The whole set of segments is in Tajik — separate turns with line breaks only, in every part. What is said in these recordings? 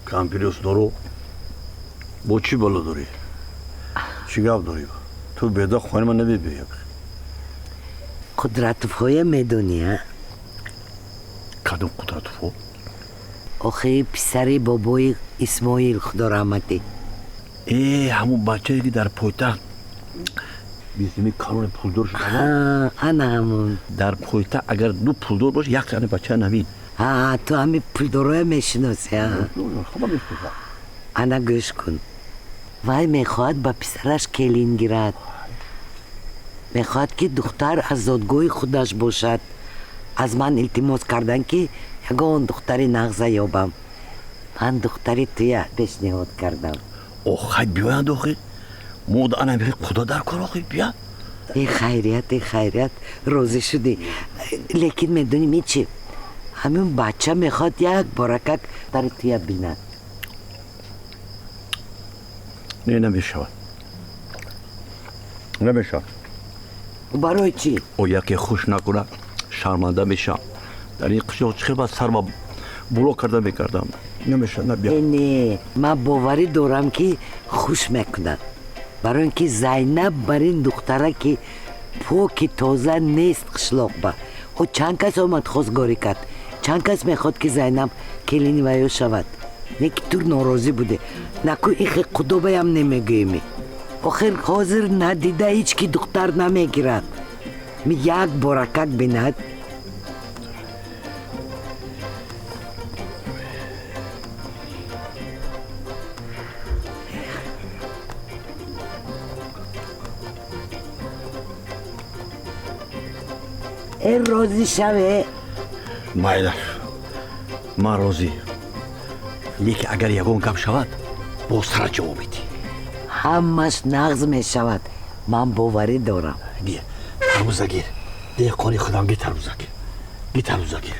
Кампирус дору бо чӣ бало дорӣ? Чӣ гап дорӣ? Ту беда хони ман намебиёй.
Қудратовҳоя медонӣ, а?
Кадом Қудратовҳо?
Охи, писари бобои Исмоил, худо раҳматӣ.
Э, ҳамун бачае, ки дар пойтахт бизними калони пулдор шуда?
Ана ҳамун.
Дар пойтахт агар ду пулдор бош, як ани бача навин.
А, ту ҳами пулдорое мешиносӣ, а? Ана, гӯш кун, вай мехоҳад ба писараш келин гирад. Мехоҳад, ки духтар аз зодгоҳи худаш бошад. Аз ман илтимос карданд, ки ягон духтари нағза ёбам. Ман духтари туя пешниҳод кардам.
Охай, биёянд охи. Мо ана мехи худо дар кор, охи, бия.
Э, хайрият, э, хайрият, розӣ шудӣ. Лекин медонӣ ми чи, ҳамин бача мехоҳад як боракак духтари туя бинад.
Не, намешавад, намешавад.
Барои чӣ?
О, яке хуш накунад, шарманда мешавам. Дар ин қишлоқ чӣ хел бад сарма було карда мекардам. Намешавад, набия.
Э, не, ман боварӣ дорам, ки хуш мекунад, барои ин ки Зайнаб бар ин духтара, ки поки тоза нест қишлоқба. О, чанд кас омад, хостгорӣ кард, чанд кас мехоҳад, ки Зайнаб келини ваё шавад. Не ки ту норозӣ будӣ. Наку ихе худобаям намегӯеми. Охир, ҳозир надида ҳеҷ ки духтар намегирад. Ми як боракак бинад. Э, розӣ шаве.
Майлаш, ман розӣ, лекин агар ягон гап шавад, боз сара ҷавоб медиҳӣ.
Ҳамаш нағз мешавад, ман боварӣ дорам.
Гир, тарбуза гир, деҳқони худам, гир, тарбуза гир, гир, тарбуза гир.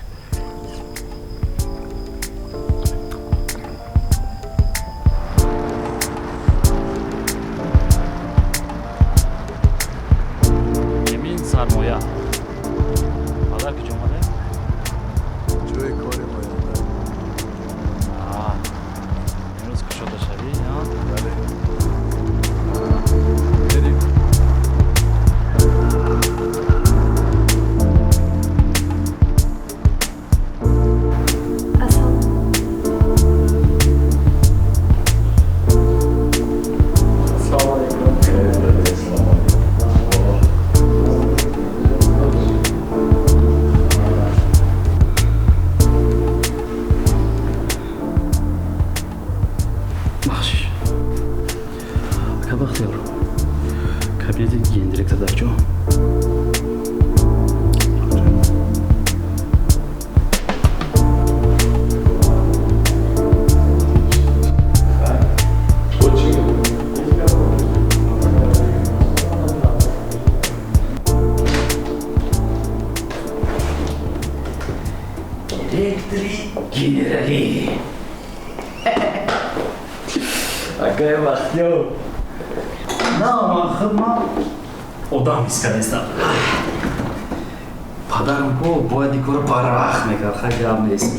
Эмин сармоя. Падар, куҷо омадем?
Ҷои кори оянда.
Имрӯз кушода шавӣ?
Бале, мерим.
Ассалом.
Ассалому алайкум. Бахшиш, ака Бахтиёр, кабинети гендиректор дар ҷо?
Бо чӣ?
Директори генералӣ, акаи Бахтиёр. На, ман худман одам ҳис кардастам. Падарам ко бояд ин корро барвақт мекард. Хай, гап нест.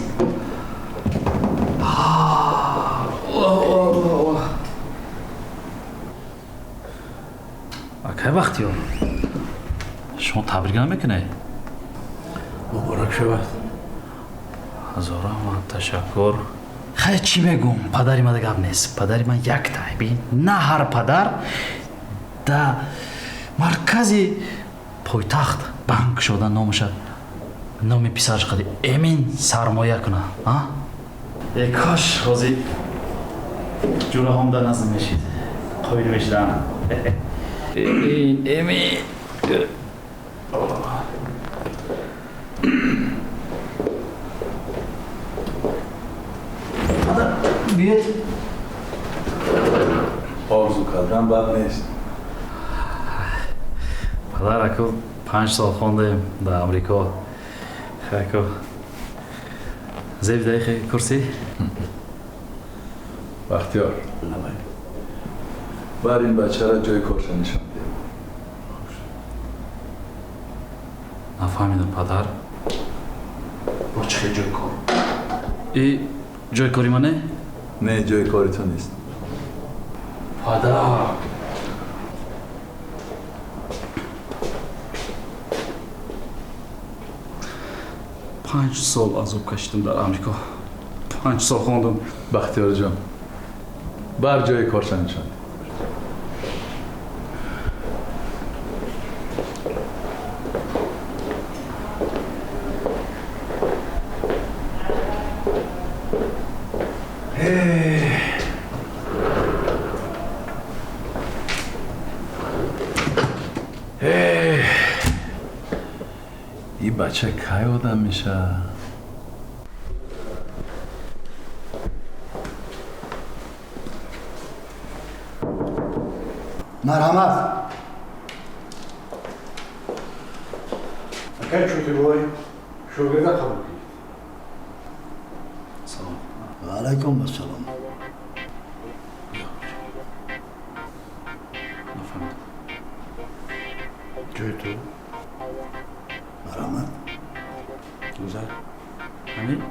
Оҳ. Акай Бахтиёр, шумо табрик намекунед?
Муборак шавад.
Ҳазор раҳмат, ташаккур. Хай, чӣ мегӯм, падари мада гап нест. Падари ман як тайби на ҳар падар да маркази пойтахт банк шуда, номаша номи писараш қади эмин сармоя куна. А, э, кош ҳозир ҷураҳом дар назд мешид, қоил мешидан. Эмин, эмин. Падар, биёед.
Орзу кардан бад нест.
Падар, аку 5 сол хондем дар Амрико. Аку, зеб даихе курсӣ.
Бахтиёр, бар, ин бачара ҷои корша нишон деҳ.
Нафаҳмидам, падар, бо чӣ хел ҷои кор? И Ҷои кори ман не?
Не, ҷои кори ту нест.
Падар, 5 сол азоб кашидам дар Амрико, 5 сол хондам.
Бахтиёрҷон, бар ҷои корша нишон. Ин бача кай одам мешавад?
Марҳамат. Акай Чӯтибой, шогирда қабул кунед.
Салом.
Ва алайкум ассалом.
Нафаҳмидам.
Ҷои ту. Марҳамат.
Гузар, ҳамин.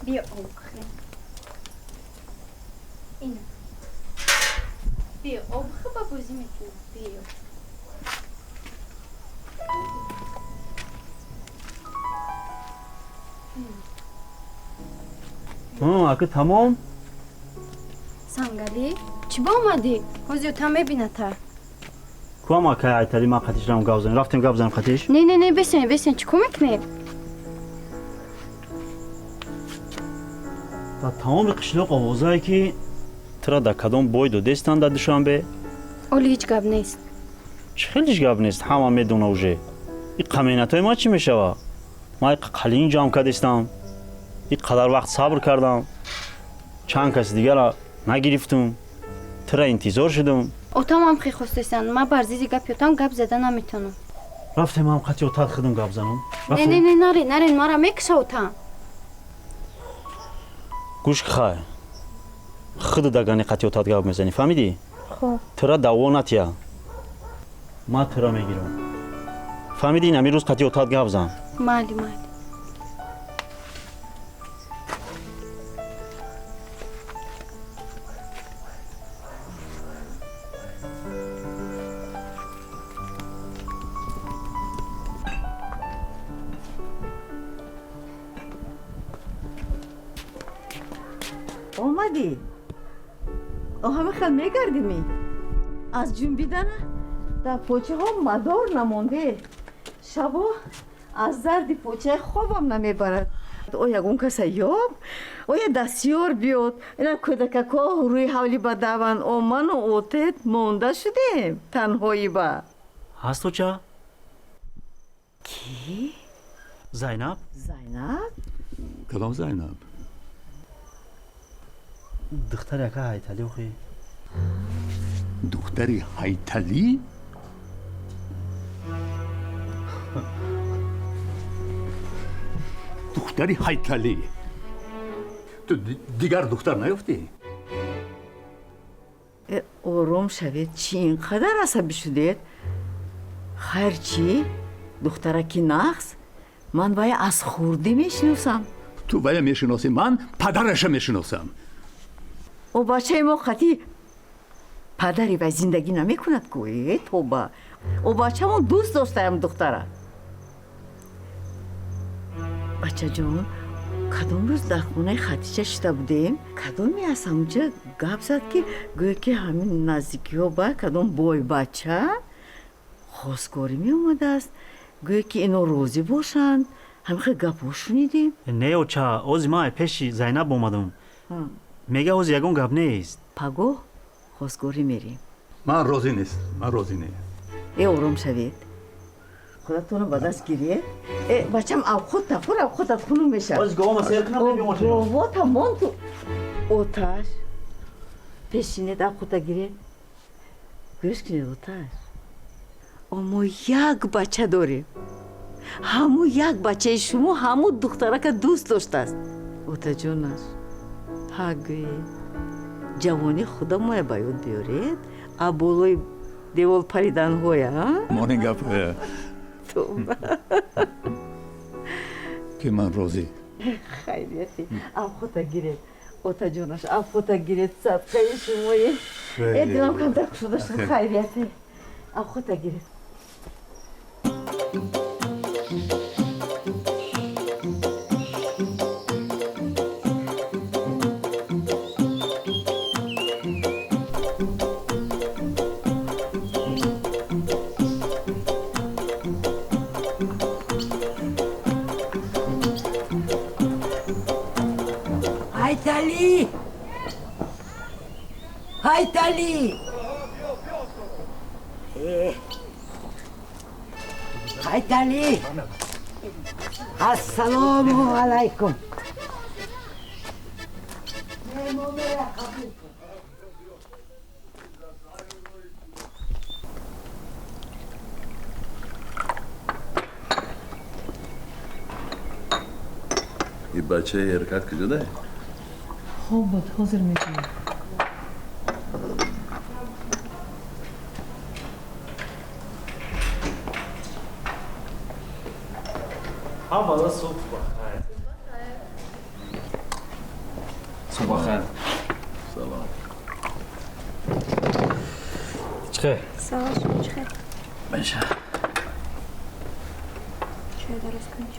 Биё, об бихӯрем. Ина. Биё, об бихӯр, ба бозӣ мекунем. Биё.
Ака, тамом.
Сангалӣ, чӣ ба омадӣ? Ҳозир та мебината.
Куам акай Айтали, ман қатиш рам гап занем. Рафтем, гап занем қатиш.
Не, не, не, бесен, бесен, чӣ кор мекунед?
Дар тамоми қишлоқ овозае, ки тура дар кадом бой додестанд дар Душанбе.
Оли ҳеҷ гап нест.
Чӣ хел ҳеҷ гап нест? Ҳама медона уже. И қаминатҳои ман чӣ мешава? Ман иқа қалин ҷамъ кардистам, и қадар вақт сабр кардам, чанд каси дигара нагирифтум, тура интизор шудум.
Отамам хе хостесанд. Ман бар зидди гапи отам гап зада наметавонам.
Рафтем, ҳам қати отат худум гап занам.
Не, не, не, нарен, нарен, мара мекуша отам.
Гӯш, хай, худу дагани қати отат гап мезанӣ, фаҳмидӣ?
Хоб.
Тура даво натия, ман тура мегирам, фаҳмидӣ? Ин ҳамин рӯз қати отат гап зан.
Майли, майли.
Омадӣ? О, ҳама хел мегардимӣ? Аз ҷунбидана дар почаҳо мадор намонде. Шабо аз дарди почаи хобам намебарад. О, ягон каса ёб, оя дастёр биёд. Ина кӯдакако рӯи ҳавли ба даванд. О, ману отет монда шудем танҳоӣ ба.
Ҳаст, оча?
Кӣ?
Зайнаб.
Зайнаб?
Кадом Зайнаб?
Духтари ака Ҳайталӣ, охи.
Духтари Ҳайталӣ? Духтари Ҳайталӣ, ту дигар духтар наёфтӣ?
Ором шавед, чӣ ин қадар асабӣ шудед? Хайр, чӣ, духтараки нағз, ман вая аз хурдӣ мешиносам.
Ту вая мешиносӣ, ман падараша мешиносам.
О, бачаи мо қатъи падари вай зиндагӣ намекунад ку. Э, тоба, о, бачамон дӯст доштаям духтара. Бачаҷон, кадом рӯз дар хонаи Хадича шида будем, кадоме аз ҳамунҷа гап зад, ки гӯё ки ҳамин наздикиҳо ба кадом бойбача хостгорӣ меомадааст, гӯё ки ино розӣ бошанд. Ҳамин хел гапҳо шунидем.
Не, оча, ози ман пеши Зайнаб омадам, мега ҳозир ягон гап нест.
Пагоҳ хостгорӣ мерем.
Ман розӣ нест, ман розӣ не.
Э, ором шавед. Худатонро ба даст гиред. Э, бачам, авхот тахӯр, авхотат хунук мешавад.
Боз говама сер кунам, мебиём, очаҷон.
Говота мон ту. Оташ, пешинед, авхота гиред. Гӯш кунед, оташ, мо як бача дорем. Ҳаму як бачаи шумо ҳаму духтарака дӯст доштааст. Отаҷонаш, ҳа, гӯед, ҷавони худамоя ба ёд биёред, а болои девол париданҳоя.
Монин гапҳоя.
Тоба.
Ки ман розӣ.
Хайрияти, авхота гиред, отаҷонаш, авхота гиред, садқаи шумое. Э, дилам камтар кушода шуд. Хайрияти, авхота гиред.
Ҳайтали, Ҳайтали! Э. Ҳайтали, ассалому алайкум! Меҳмонора қабул кун.
И бачаи ҳаракат куҷо дай?
Хоб буд, ҳозир мебинам.
Ҳамада субҳ бахайр. Субҳ бахайр.
Салом.
Чӣ хел?
Салом, шумо чӣ хел?
Меша.
Чой дароз кунед.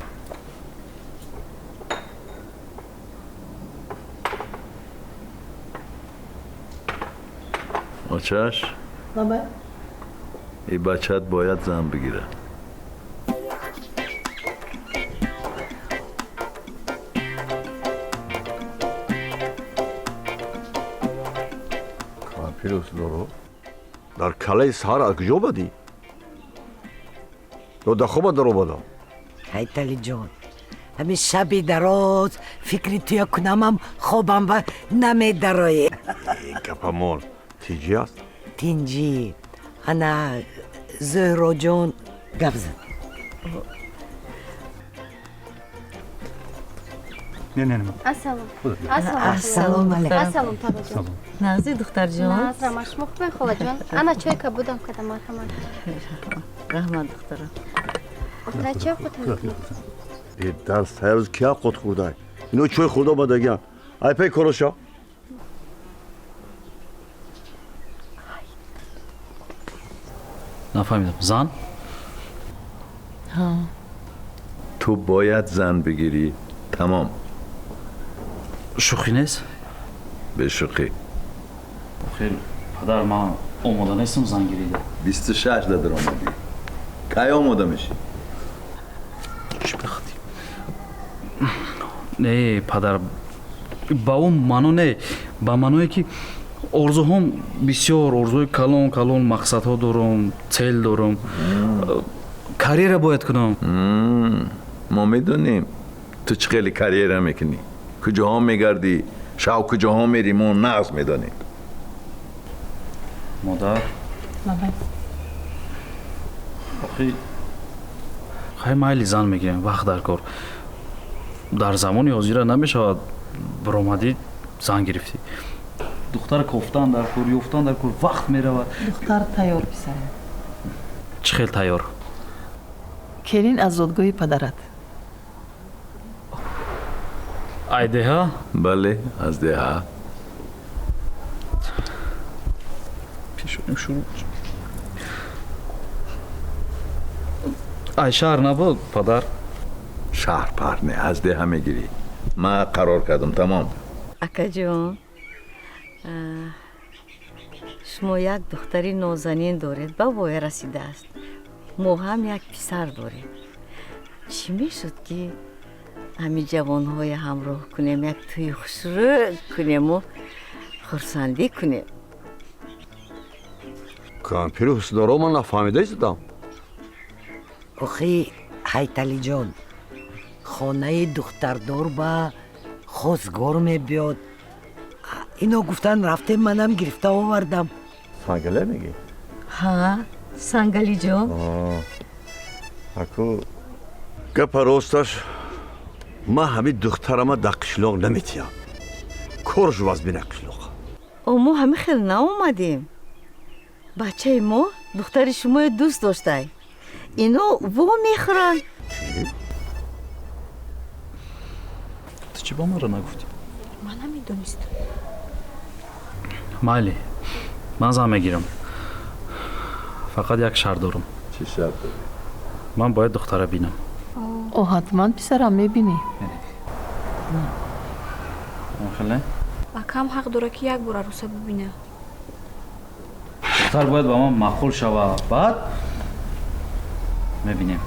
Очаш?
Баба.
И бачат бояд зан бигирад.
Кампирус доро, дар калаи саҳар аз куҷо омадӣ? Ё дар хоба даромадам?
Ҳайталиҷон, ҳамин шаби дароз фикри туя кунамам, хобам ба намедароед.
Гапамон тинҷӣ аст?
Тинҷӣ. Ана Зуҳроҷон гап зад.
Не, не, не.
Ассалом. Ассалом.
Ассалому алайкум.
Ассалом, табаҷон.
Нағзи, духтарҷон?
Назрам, шумо хубе, холаҷон? Ана чой кабудам када, марҳамат.
Раҳмат, духтарам.
Охира чой хӯрда мекунед?
Э, дар сайрӯз ки авқот хӯрдай? Ино чой хӯрда омадагиан. Ай пей короша.
Нафаҳмидам, зан?
Ҳа.
Ту бояд зан бигирӣ, тамом.
Шӯхӣ нест?
Бешӯхӣ.
Охир, падар, ман омода нестам зан гирида.
26 да даромадӣ, кай омода мешӣ?
Чӣ бихатӣ? Не, падар, ба он маъно не, ба маъное ки орзуҳом бисёр, орзуҳои калон калон, мақсадҳо дорам, цель дорам, карьера бояд кунам.
Мо медонем, ту чӣ хеле карьера мекунӣ, куҷоҳо мегардӣ, шав куҷоҳо мерӣ, мо нағз медонем.
Модар.
Бабай.
Охи, хай, майли, зан мегирем, вақт дар кор. Дар замони ҳозира намешавад баромадӣ, зан гирифтӣ. Духтар кофтан дар кор, ёфтан дар кор, вақт меравад.
Духтар тайёр, писарам.
Чӣ хел тайёр?
Келин аз зодгоҳи падарат.
Ай деҳа?
Бале, аз деҳа.
Пешоним шурӯъ. Ай шаҳр набуд, падар?
Шаҳр пар не, аз деҳа мегирӣ. Ман қарор кардам, тамом.
Акаҷон, шумо як духтари нозанин доред, ба воя расидааст. Мо ҳам як писар дорем. Чӣ мешуд, ки ҳамин ҷавонҳоя ҳамроҳ кунем, як тӯи хушрӯ кунему хурсандӣ кунем?
Кампири ҳусндоро, ман нафаҳмида истодам.
Охи Ҳайталиҷон, хонаи духтардор ба хосгор мебиёд. Ино гуфтан, рафтем, манам гирифта овардам.
Сангале мегӣ?
Ҳа, Сангалиҷон.
Аку, гапа росташ, ман ҳамин духтарама дар қишлоқ наметиҳам. Корш вазбина қишлоқ.
О, мо ҳамин хел наомадем. Бачаи мо духтари шуморо дӯст доштай. Ино во мехӯранд.
Ту чӣ ба маро нагуфтӣ?
Ман намедонистам.
Майли, ман зан мегирам. Фақат як шарт дорам.
Чӣ шарт дорӣ?
Ман бояд духтара бинам.
О, ҳатман, писарам, мебинӣ.
Хеле?
Акам ҳақ дорад, ки як бор арӯса бибина.
Духтар бояд ба ман маъқул шава, баъд мебинем.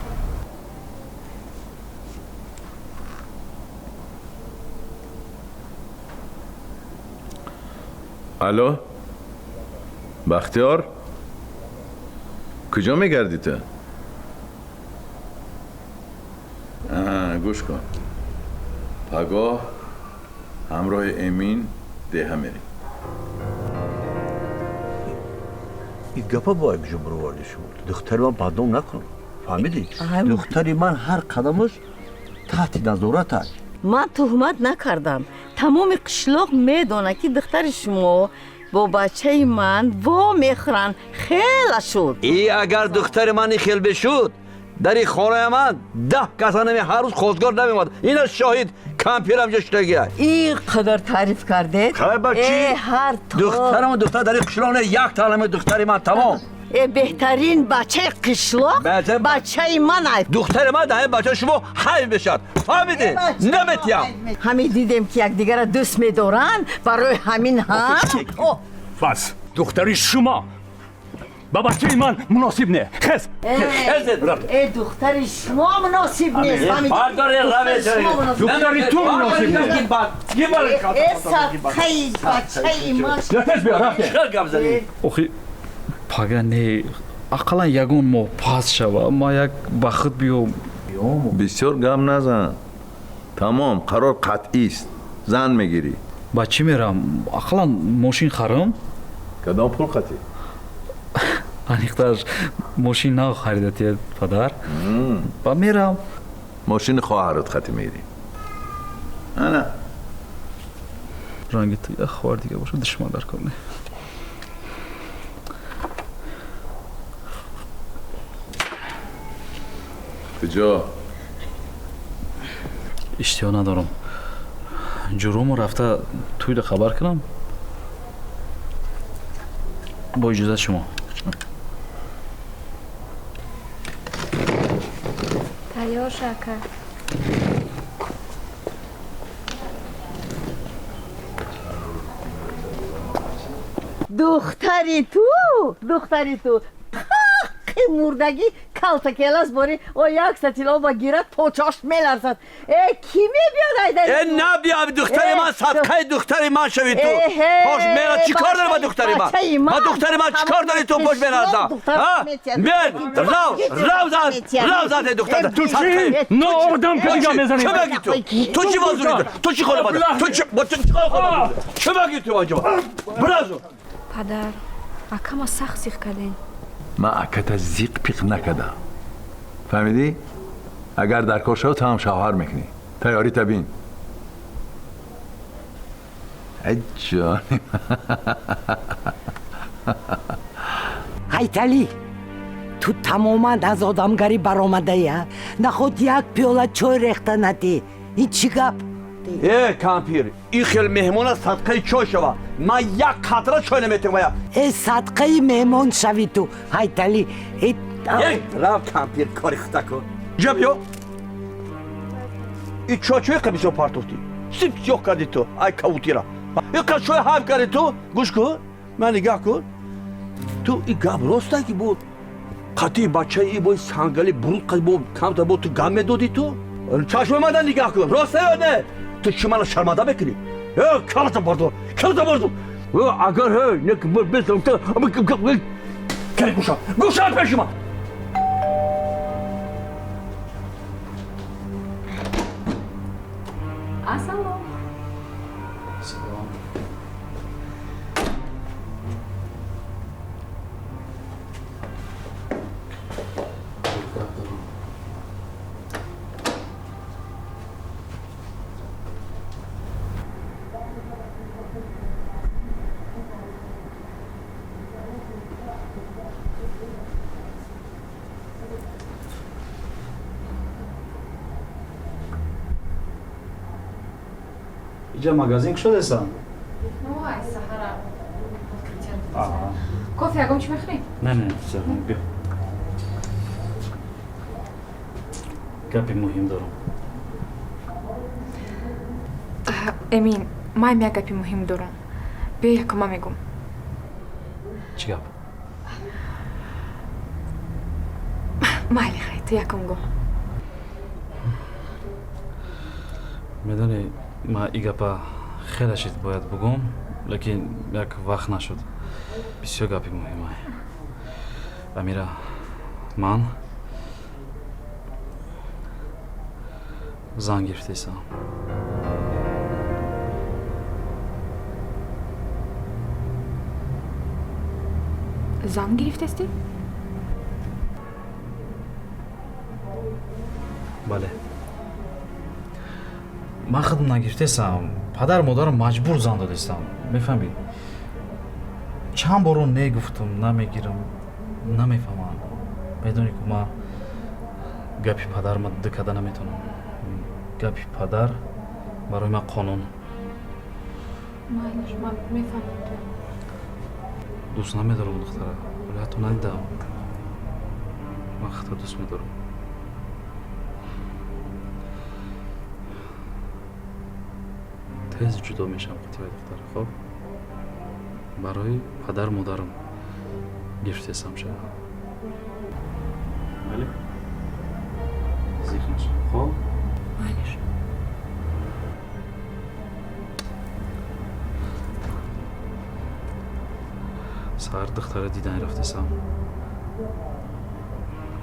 Алло, Бахтиёр, куҷо мегардӣ ту? Гӯш кун, пагоҳ ҳамроҳи Эмин деҳа мерем.
Ин гапа бояд куҷо бироварди шумо? Духтари ман бадном накун, фаҳмидӣ? Духтари ман ҳар қадамаш таҳти назорат аст.
Ман туҳмат накардам. Тамоми қишлоқ медонад, ки духтари шумо бо бачаи ман во мехӯранд. Хела шуд.
И агар духтари ман ин хел бешуд, дар ин хонаи ман 10 каса нами ҳар рӯз хостгор намеомад. Ина шоҳид, кампирам ҷо шудагиай.
Ин қадар таъриф кардед.
Хай, ба чӣ?
Э, ҳар то
Духтарам, духтар дар ин қишлоқ не, як таълами духтари ман тамом.
Э, беҳтарин бачаи қишлоқ бачаи ман ай.
Духтари ман дар ин бачаи шумо ҳайв мешавад, фаҳмидӣ? Наметиҳам.
Ҳамин дидем, ки якдигарро дӯст медоранд, барои ҳамин ҳам.
Бас, духтари шумо ба бачаи ман муносиб не. Хез!
Э, духтари шумо муносиб нест.
Духтари ту муносиб нест.
Э, садқаи бачаи ман.
Тез биё, рафтем.
Охи, пага не, ақаллан ягон моҳ пас шава, ман як ба худ биём.
Бисёр гап назан, тамом, қарор қатъист, зан мегирӣ.
Ба чӣ мерам? Ақаллан мошин харам.
Кадом пул қатӣ?
Аниқтараш, мошин нав харидатия падар, ба мерам.
Мошини хоҳарат қатӣ мегирӣ, ана.
Ранги ту як хоҳар дига бошад, душман дар кор не.
Куҷо?
Иштиҳо надорам. Ҷуруму рафта тӯйда хабар кунам. Бо иҷозат шумо.
Тайёр ша, ака.
Духтари ту, духтари ту қи мурдагӣ калта келас бори о як сатил оба гирад, почош меларзад. Э, ки мебиёд айда?
Э, набиё, духтари ман, садқаи духтари ман шави ту. Пош мера, чӣ кор дори ба духтари ман? Ба духтари ман чӣ кор дори ту, пош мераза? Мер, рав, рав зад, рав зад, э, духтар.
Ту чӣ ноодам ки дига мезанӣ?
Чӣ мегӣ ту? Ту чӣ бозурӣ? Ту чӣ хола бада? Ту чӣ, бо ту чӣ хола бада? Чӣ мегӣ ту анҷо? Бразо.
Падар, акама сахт зиқ кардем.
Ман аката зиқ пиқ накардам, фаҳмидӣ? Агар дар кор шавад, ту ҳам шавҳар мекунӣ. Тайёрита бин. Ай ҷони.
Ҳайталӣ, ту тамоман аз одамгарӣ баромадаи, наход як пиёла чой рехта надӣ. Ин чӣ гап?
Э, кампир, ин хел меҳмона садқаи чой шава, ман як қатра чой наметиҳам.
Э, садқаи меҳмон шавӣ ту, Ҳайталӣ.
Рав, кампир, кори хута кун. Ҷа биё. И чой чой қа бисёр партофтӣ, сип сиёҳ кардӣ ту, ай кавутира ин қа чой ҳайф кардӣ ту. Гӯш кун, ман нигаҳ кун, ту ин гап роста, ки бо қатъи бачаи бо сангали буруд қати бо камта бо ту гап медодӣ? Ту чашмои мана нигаҳ кун, роста ё не? Ту чӣ мана шарманда мекунӣ? Э, калата бардор, калата бардор. Агар гӯша, гӯша пеши ман.
Иҷа магазин кушодесан?
Ну, ай саҳара открытие. Кофе ягон чӣ мехӯрӣ?
Не, не, биё. Гапи муҳим дорам.
Эмин, ман як гапи муҳим дорам. Биё, якума мегум.
Чӣ гап?
Майли, хай, ту якум гӯ.
Медонӣ, ман и гапа хеле шид бояд бугум, лекин як вақт нашуд. Бисёр гапи муҳима. Амира, ман зан гирифтесам.
Зан гирифтестӣ?
Бале. Ман худам нагирифтесам, падару модарам маҷбур зан додестам, мефаҳмӣ? Чанд боро не гуфтум, намегирам, намефаҳмам. Медонӣ ку, ман гапи падарма ду када наметавонам. Гапи падар барои ман қонун.
Майлаш, ман мефаҳмам ту.
Дӯст намедорам духтара, вале ҳатто надидам. Ман худро дӯст медорам. Тез ҷудо мешавам қати вай духтара, хоб? Барои падару модарам гирифтесам ша. Бале? Зиқ наша, хоб?
Майлаш.
Саҳар духтара дидан рафтесам.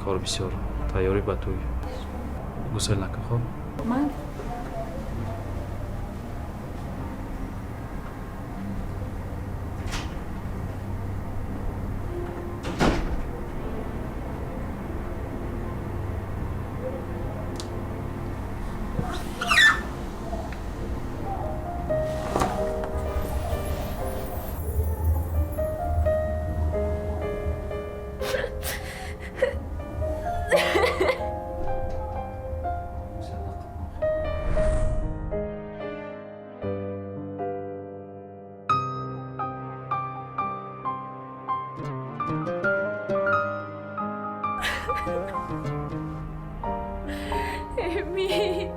Кор бисёр, тайёрӣ ба тӯй. Гусел накун, хоб?
Майли. Эмин.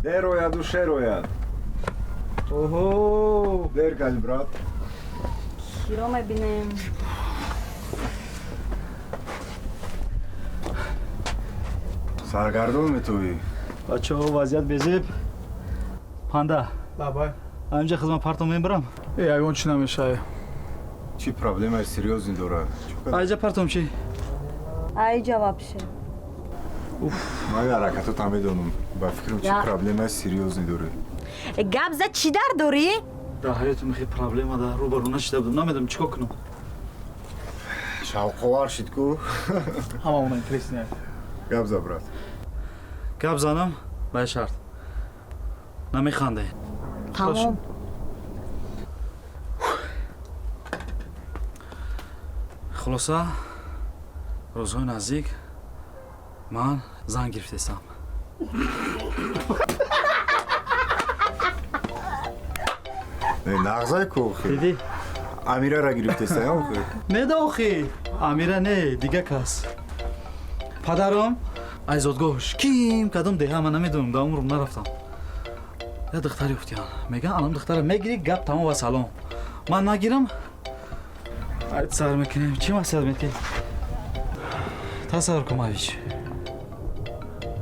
Дер ояду шер ояд.
Оҳо!
Дер кали, брат.
Киро мебинем?
Саргардон метавӣ.
Бачаҳо, вазъият безеб. Панда.
Лабай.
Ҳаминҷа хизмат партом мебарам?
Э, ягон чӣ намешавад.
Чӣ проблемаи серьёзный дорад?
Айҷа партом чӣ?
Айҷа вообще.
Ман ҳаракатотам медонам. Ба фикрам, чӣ проблемаи серьёзный дорӣ.
Гап за чӣ дар дорӣ?
Дар ҳаётам хеле проблема дар рӯбарӯ нашида будам. Намедонам чӣ кор кунам.
Шавқовар шид ку.
Ҳамаона интересный.
Гап за, брат.
Гап занам ба як шарт. Намеханде.
Тамом.
Хулоса, рӯзҳои наздик ман зан гирифтесам.
Не, нағзай ку.
Дидӣ?
Амираро гирифтеста охи?
Не да охи, Амира не, дига кас. Падарам ай зодгоҳш ким кадом деҳа ман намедонам, дар умрам нарафтам. Я духтари ёфтиян. Меган анам духтара мегири, гап тамом ва салом. Ман нагирам, ай сар мекунем. Чӣ маслиҳат метиҳӣ? Тасаввур кун, Мавиш.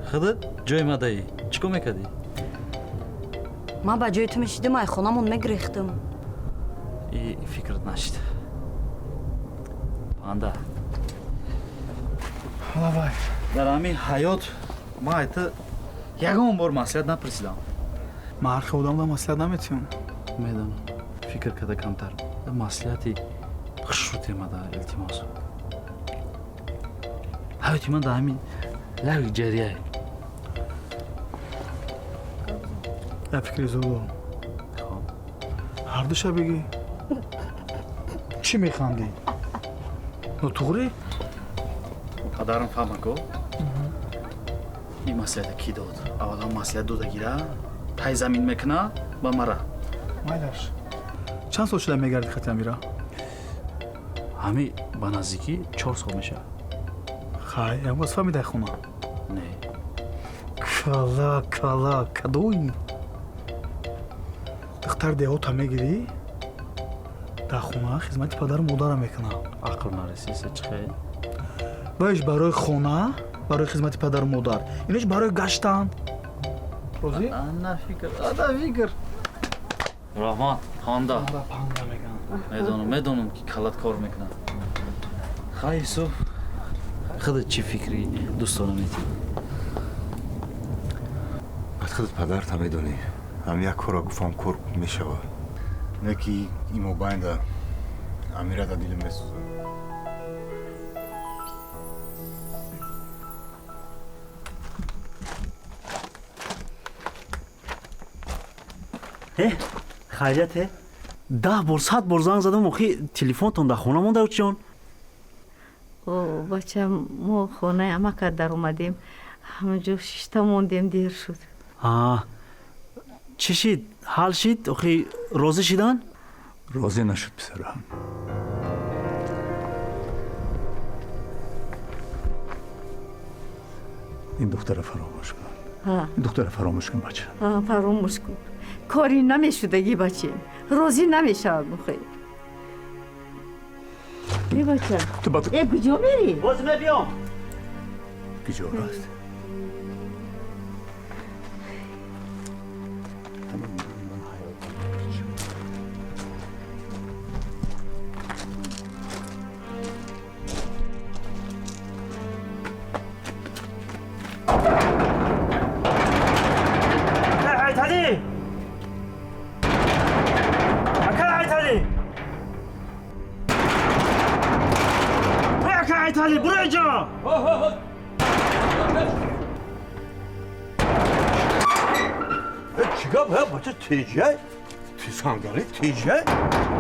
Худат ҷои ма даӣ. Чӣ кор мекардӣ?
Ман ба ҷои ту мешидим, ай хонамон мегирехтам.
И фикрат нашид. Панда.
Лавай.
Дар ҳамин ҳаёт ман айта ягон бор маслиҳат напурсидам.
Ман ҳар хел одамда маслиҳат наметиҳам.
Медонам. Фикр карда камтар. Маслиҳати хушрӯ темада илтимос. Ҳаёти ман дар ҳамин лави ҷарияй.
Як фикри зуд дорам. Ҳардуша бигӣ. Чӣ механдӣ? Нотуғрӣ?
Падарам фаҳма ко? Ин маслиҳата кӣ дод? Аввалан маслиҳат дода гира, тай замин мекуна ба мара.
Майлаш. Чанд сол шуда мегардӣ хати Амира?
Ҳами ба наздикӣ 4 сол мешавад.
Хай, як боз фаҳмидай хона?
Не.
Кала, кала, кадои? Духтар деҳота мегирӣ, дар хона хизмати падару модарам мекунад.
Ақл нарасиса чӣ хел?
Вайш барои хона, барои хизмати падару модар. Инаш барои гаштан. Розӣ?
Ана фикр, ана фикр. Раҳмат, панда.
Панда меган.
Медонам, медонам ки калат кор мекунад. Хай, Юсуф, худат чӣ фикри дӯстона метиҳӣ?
Баъд худат падарта медонӣ. Ҳам як корро гуфтам, кор мешавад. Не ки ин мобайнда Амира да дилам месӯзад.
Э, хайрияте? 10 бор, 100 бор занг задам, охи телефонтон дар хона монда чиён?
О, бача, мо хонаи амака даромадем. Ҳамонҷо шишта мондем, дер шуд.
А, чӣ шид? Ҳал шид? Охи розӣ шидан?
Розӣ нашуд писарам. Ин духтара фаромӯш кун. Ин духтара фаромӯш кун, бача.
Фаромӯш кун. Кори намешудагӣ, бачем. Розӣ намешавад бухе. Э, бача. Э, куҷо мерӣ?
Боз мебиём.
Куҷо раст?
Теҷай? Тисангари теҷай?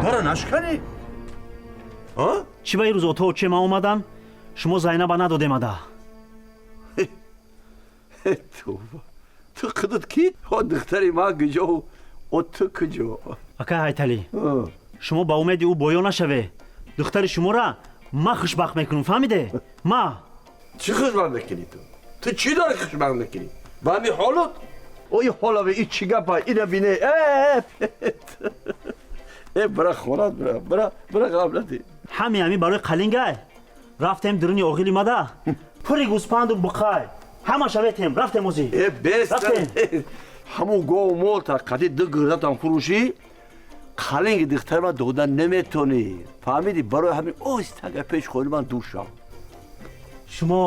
Дара нашканӣ?
Чӣ ба ирӯз ото очема омадан? Шумо Зайнаба надодем ада.
Товба. Ту худат ки? О духтари ман куҷо? О ту куҷо?
Акай Ҳайталӣ, шумо ба умеди ӯ боё нашаве. Духтари шуморо ман хушбахт мекунам, фаҳмиде? Ма.
Чӣ хушбахт мекунӣ ту? Ту чӣ дорӣ хушбахт мекунӣ? Ба ҳамин ҳолат? Ой ҳолаве, и чӣ гапа? Ина бине. Э, бира хонат, бира, бира, бира ғафлати.
Ҳами ҳами барои қалингай. Рафтем дуруни оғили мада. Пури гӯспанду буқай. Ҳамаша ветем, рафтем озӣ.
Э, бест. Ҳамун гову молта қади ду гирдатам фурӯшӣ, қалинги духтари ман дода наметонӣ. Фаҳмидӣ? Барои ҳамин оҳистага пеш хони ман дур шав.
Шумо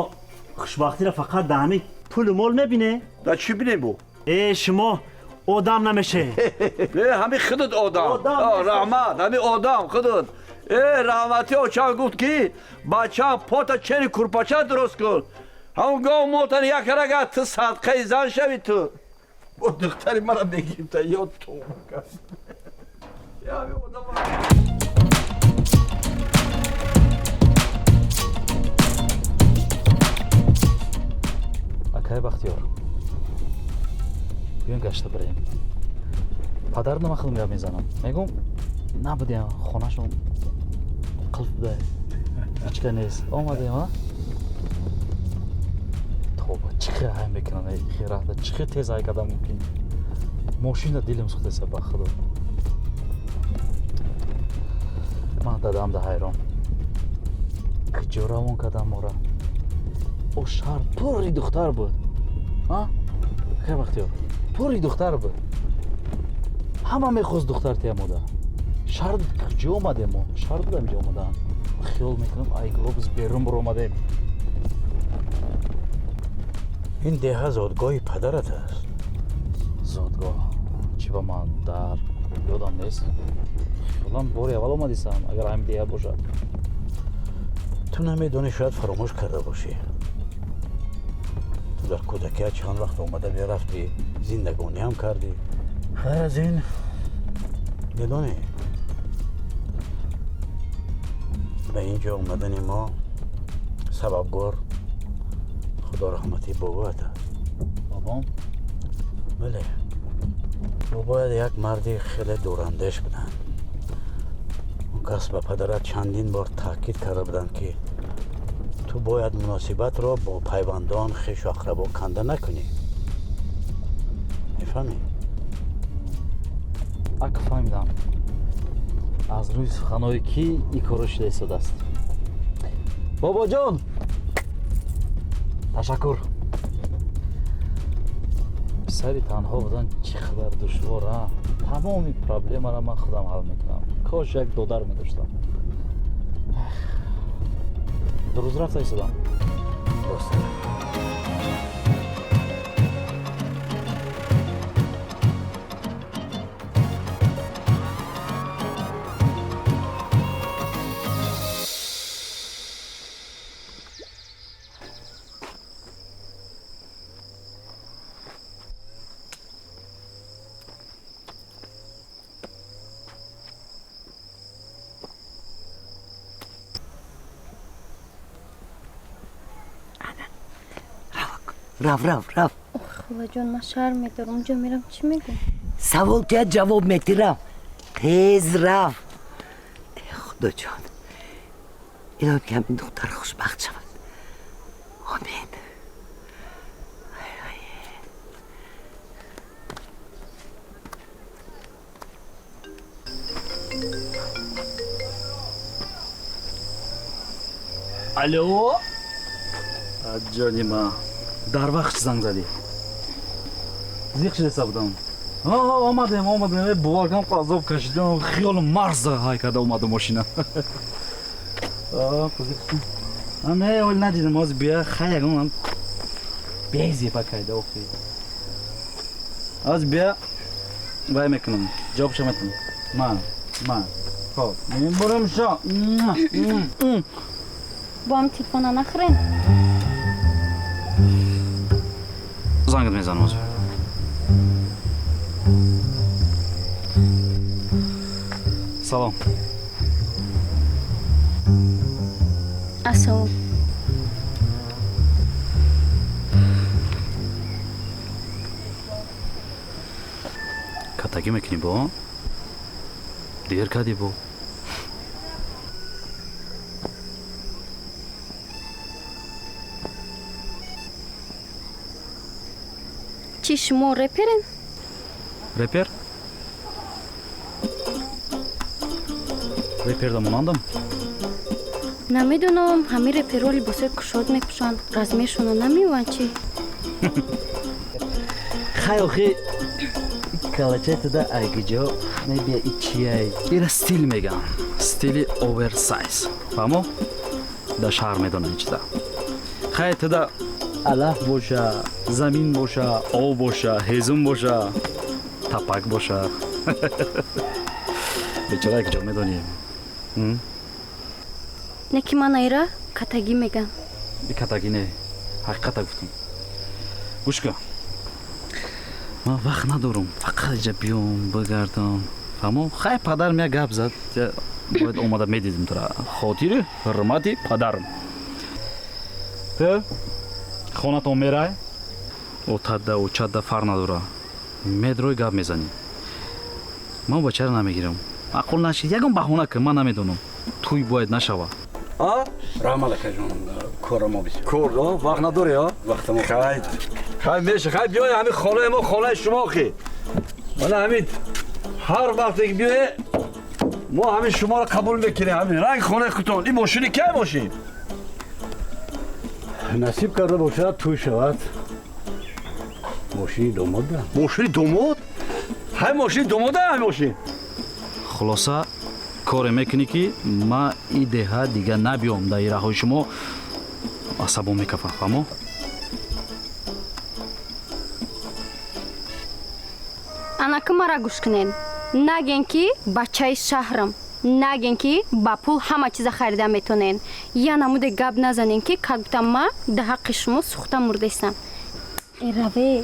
хушбахтиро фақат дар ҳамин пулу мол мебине?
Дар чӣ бинем бо?
Э, шумо одам намеше.
Э, ҳамин худат одам. Раҳмат, ҳамин одам худат. Э, раҳмати очам гуфт ки бачам пота чени курпача дуруст кун. Ҳамон гов молтани як рага ту садқаи зан шави ту. Бо духтари мара мегирифта ё тоба кард.
Акай Бахтиёр, биён гашта бирем. Падарам ман худам гап мезанам. Мегӯм Набудем, хонашон қулф буда, ҳечка нест. Омадем, а? Тоба, чӣ хел ҳай мекунанд, хирата, чӣ хел тез ҳай кардан мумкин? Мошина дилам сӯхтеса, ба худо. Ман дадам да ҳайрон. Куҷо равон кардам мора? О, шаҳр пурри духтар буд. А? Хел Бахтиёр, пурри духтар буд. Ҳама мехост духтар тия мода. Шаҳр куҷо омадем мо? Шаҳр будам ҷо омадан. Хиёл мекунам, ай глобус берун буромадем.
Ин деҳа зодгоҳи падарат аст.
Зодгоҳ? Чӣ ба ман дар ёдам нест. Хиёлам бори аввал омадисам, агар ҳамин деҳа бошад.
Ту намедонӣ, шояд фаромӯш карда бошӣ. Ту дар кӯдакият чанд вақт омада мерафтӣ, зиндагонӣ ҳам кардӣ. Хайр аз ин, медонӣ, ба ин ҷо омадани мо сабабгор худо раҳматӣ бобоят аст.
Бобом?
Бале. Бобоят як марди хеле дурандеш буданд. Он кас ба падарат чандин бор таъкид карда буданд, ки ту бояд муносибатро бо пайвандон, хешу ақрабо канда накунӣ. Мефаҳмӣ?
Ак, фаҳмидам. Аз рӯи суханҳое ки ин корро шуда истодааст. Бобоҷон, ташаккур. Писари танҳо будан чӣ қадар душвор, а? Тамоми проблемаро ман худам ҳал мекунам. Кош як додар медоштам. Ду рӯз рафта истодам.
Рост.
Рав, рав, рав.
Холаҷон, ман шарм медорам, унҷо мерам, чӣ мегӯм?
Савол тия ҷавоб метӣ, рав. Тез рав. Э, худоҷон, илоҳим ки ҳамин духтар хушбахт шавад. Омин.
Алло? Ҷони ман, дар вақт занг задӣ. Зиқ шудеса будам. Омадем, омадем, бовар кунам, азоб кашидам, хиёлам марз ҳай карда омадам мошина. Не, оли надидам, ҳозир бия, хай ягон безеба кайда охи. Ҳозир бия, вай мекунам, ҷавобша метунам. Ман, ман. Хоб, мебурам шо.
Бо ҳам телефона нахӯрем?
Зангат мезанам ҳозир. Салом.
Ассалом.
Катагӣ мекунӣ бо? Дер кардӣ бо?
Чӣ, шумо реперен?
Репер? Реперда монандам?
Намедонам, ҳамин реперҳо либосҳои кушод мепӯшанд, размершона намеёванд чӣ?
Хай, охи, калачаи туда айгиҷо мебия, и чияй? Ира стил меган, стили оверсайз. Фаҳмо? Дар шаҳр медонам ин чиза. Хай, туда алаф боша, замин боша, об боша, ҳезум боша, тапак боша. Бечора якҷо медонӣ.
Не ки ман айра катагӣ мегам.
Катагӣ не, ҳақиқата гуфтам. Гӯш кун, ман вақт надорам, фақат иҷа биём бигардам. Фаҳмо? Хай, падарам як гап зад, бояд омада медидим тура. Хотири ҳурмати падарам. Ту хонатон мерай, отада очада фарқ надора, медрой гап мезанӣ. Ман бачаро намегирам. Маъқул нашид, ягон баҳона кун, ман намедонам, тӯй бояд нашава.
Раҳмат, акаҷон, кора мо бисёр.
Кор вақт надорӣ?
Вақта мо.
Хай, хай, меша, хай, биёй, ҳамин хонаи мо хонаи шумо хи. Мана ҳамин ҳар вақте ки биёе, мо ҳамин шуморо қабул мекунем, ҳамин ранг хонаи худтон. Ин мошини кай мошин?
Насиб карда бошад, тӯй шавад, мошини домод да.
Мошини домод? Ҳай, мошини домода, ҳай мошин.
Хулоса, коре мекунӣ, ки ма и деҳа дига набиём. Дар ираҳои шумо асабон мекафам, фаҳмо?
Анаки мара гӯш кунед. Наген, ки бачаи шаҳрам, наген, ки ба пул ҳама чиза харида метонен. Я намуде гап назанен, ки как будто ма да ҳаққи шумо сӯхта мурдестам. Эраве.